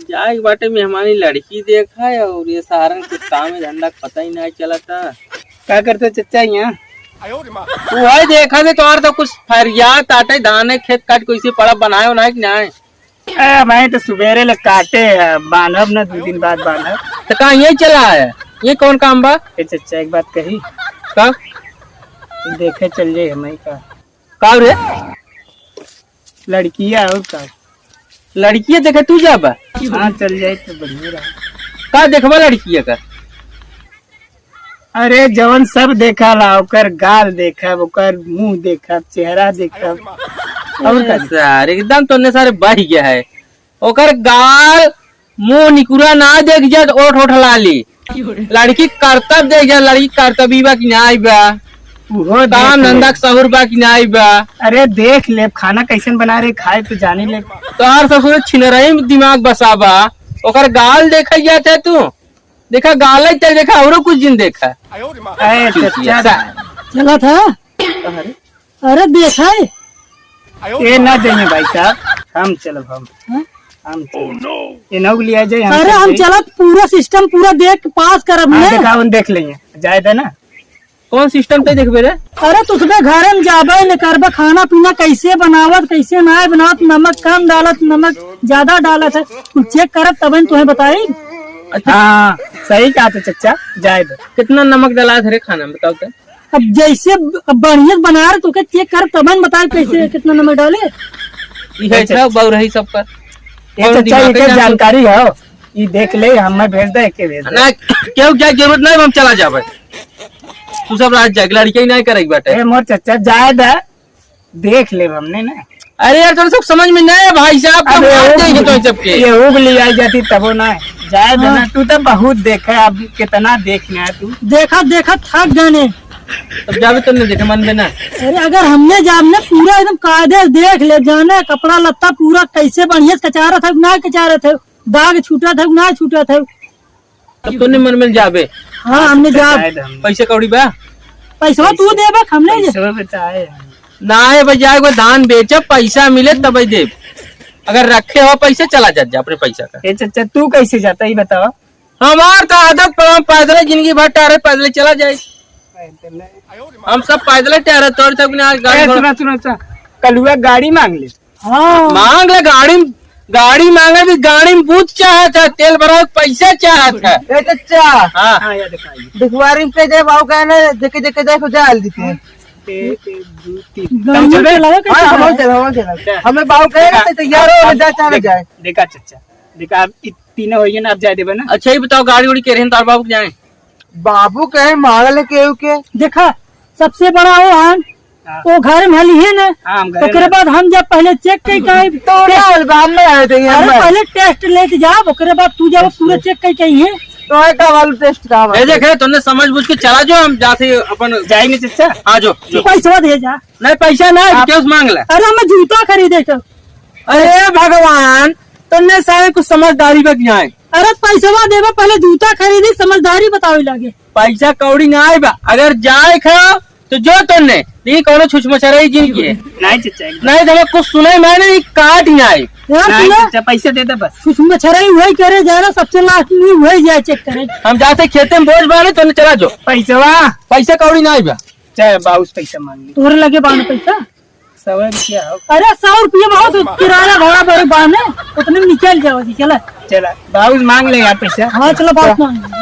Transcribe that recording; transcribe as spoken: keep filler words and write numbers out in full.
जाए के बाटे मेहमानी लड़की देखा है और ये सारन कुछ काम है धंधा पता ही नहीं चलता। का करते चच्चा यहाँ? वो है देखा थे तोहर तो कुछ फरिया ताटे धाने खेत काट कोई से पड़ा बनाए उनाए कि नहीं? ए, मैं तो सुबेरे ले काटे है, बांधब ना, दो दिन बाद बांधब। तो कहाँ यही चला है? ये कौन काम बा? ए चच्चा, एक बात कही। का? देखे चल जाए हमें का। का रे? लड़किया और का? लड़किया देखे तू जाबा? हाँ, चल जाए तो बढ़िया रहा। का देखबा लड़किया का? अरे, जवन सब देखा ला, ओकर गाल देखब, ओकर मुंह देखब, चेहरा देखब। और का? अरे सार, एकदम तोने सारे बह गया है। ओकर गाल, मुंह निकुरा ना देख जात, ओठ ओठ लाली। लड़की करतब देख जात, लड़की करतबी बा कि नाई बा। उहो देख काम ले। धंधा के सहूर बा कि नाई बा। अरे देख ले, खाना कैसन बना रहे, खाए तो जाने ले। तोहार ससुर छिनरई में दिमाग बसा बा, ओकर गाल देखा जात है तू। देखा गाल है, चल देखा, औरो कुछ दिन देखा। ए, चुतिया चच्चा। सा। चला था। अरे। अरे देखा है। ये ना जाइए भाई साहब, हम चलब हम। हाँ? हम चलब। ये नौक लिया जाए, हम अरे चल हम जाए। चलब, पूरा सिस्टम पूरा देख के पास करब हाँ, ने। देखा, हम देख लेंगे, जाए दे ना। कौन सिस्टम ते देखबे रे? अरे तू सुबह घर में जाबे न करबे, खाना पीना कैसे बनावत, कैसे ना बनावत, नमक कम डालत, नमक ज्यादा डालत है, कुल चेक करब तब न तुम्हें बताई। अच्छा। हाँ, सही कहा तो चच्चा, जाए दे। कितना नमक डाला है रे खाना में, बताओ तो। अब जैसे ब-, अब बढ़िया से बना रहे, तो के चेक कर, तब न बताए कैसे, कितना नमक डाले। ई है अच्छा। सब बाउर है सबका। ये कौन तो दिमाग चाहिए है क्या यहाँ जानकारी हो? ई देख ले, हमें भेज दे, के भेज दे। ना, केहू के जरूरत नहीं, हम चला जाबे। तू सब रात जाके लड़के ही नहीं करेगी बाटे। ए, मोर चच्चा, जाए दे, देख ले हमने ना। अरे यार, तोरे सब समझ में नहीं है भाई साहब, हम अब मार एहू देंगे तो सबके। एहू के लिए आई जाती तबो ना। जाए दे ना, हाँ। तू तो बहुत देखे, अब कितना देखना है तू। देखा, देखा, थक गए ने। तब जाबे तो नहीं देखे, मन में ना। अरे अगर हमने जाब ना, पूरा एकदम कायदे से देख ले, जाने कपड़ा लत्ता पूरा कैसे बढ़िया से कचारत है, ना कचारत है, दाग छूटत है, ना छूटत है। तब तो नहीं मन में जाबे। हाँ, हमने जाब। शायद हम पैसे कौड़ी बा? पैसा तू देबे, हमने पैसा बचाए। ना है भाई, जाए कोई धान बेचे, पैसा मिले तब ही देब। अगर रखे हो पैसे, चला जा, जा अपने पैसा का। ए चच्चा, तू कैसे जाता, ये बताओ। हमार तो आदत पड़ा, हम पैदल जिंदगी भर टहरे, पैदल चला जाए। हम सब पैदल टहरे, तोर सब ना गाड़ी ए, घोड़ा। सुना, सुना, सुना। कलुआ गाड़ी मांग ले। हाँ। मांग ले गाड़ी, गाड़ी मांगे भी गाड़ी में बूथ चाहत है, तेल भरा पैसा चाहत है। ए चच्चा। हाँ। हाँ, ये दिखाइए। दुखवारी पे जाए, बाबू कहने, देखे, देखे जाए, खुद जाए, हल्दी पे। एक, एक, दो, तीन। गाड़ी चल बे। चलावे हाँ, कैसे हम है? चला, हम चला। चल। हमें बाबू कहे, देखा, तो तैयार हो, अब जा, चला देख, जाए। देखा चच्चा, देखा, अब इ-, तीनों होइए ना, अब जाए देबे ना। अच्छा, ये बताओ, गाड़ी उड़ी के रहन तार बाबू के जाए? बाबू कहे मांगल है केहू के। देखा, सबसे बड़ा हो हम, हाँ। वो घर में हली है ना, हाँ, हम घरे ओकरे में। बाद हम जब पहले चेक कई, कई तो ना, हम में आए थे, हम अरे में। पहले टेस्ट लेके जाब, ओकरे बाद तू जब पूरा चेक कई, कई है। तो है का वाला टेस्ट का ए, वाला? देखे, तुमने समझ बूझ के चला जो, हम जाते अपन जाएंगे चच्चा। हाँ, जो, जो। पैसा दे जा। नहीं, पैसा नहीं, आप केस मांग ले। अरे, हमें जूता खरीदे के। अरे भगवान, तुमने सारे कुछ समझदारी बा कि नाई? अरे पैसवा देबे, पहले जूता खरीदी, समझदारी बतावे लागे। पैसा कौड़ी नाई बा, अगर जाए खा तो जो तुमने, लेकिन कौनो छुछमछरई जिन किहे। नहीं चच्चा, एकदम। नहीं तो हमें कुछ सुने में नहीं, काट ही नाई। यार, नहीं सुनो। चच्चा, पैसे दे दे बस। छुछमछरई वही करे जाए ना, सबसे लास्ट में वही जाए चेक करे। हम जाते खेते में बोझ बाने, तुमने चला जो। पैसवा? पैसा कौड़ी नाई बा। चाहे बाउस पैसा मांग ली। तोहरे लगे बाने पैसा? सौ रुपया हो। अरे, सौ रुपया बहुत किराया भाड़ा बड़े बाने, उतने में निकल जाओ जी, चला। चला, बाउस मांग ले यार पैसा। हाँ, चला, बाउस मांग ले।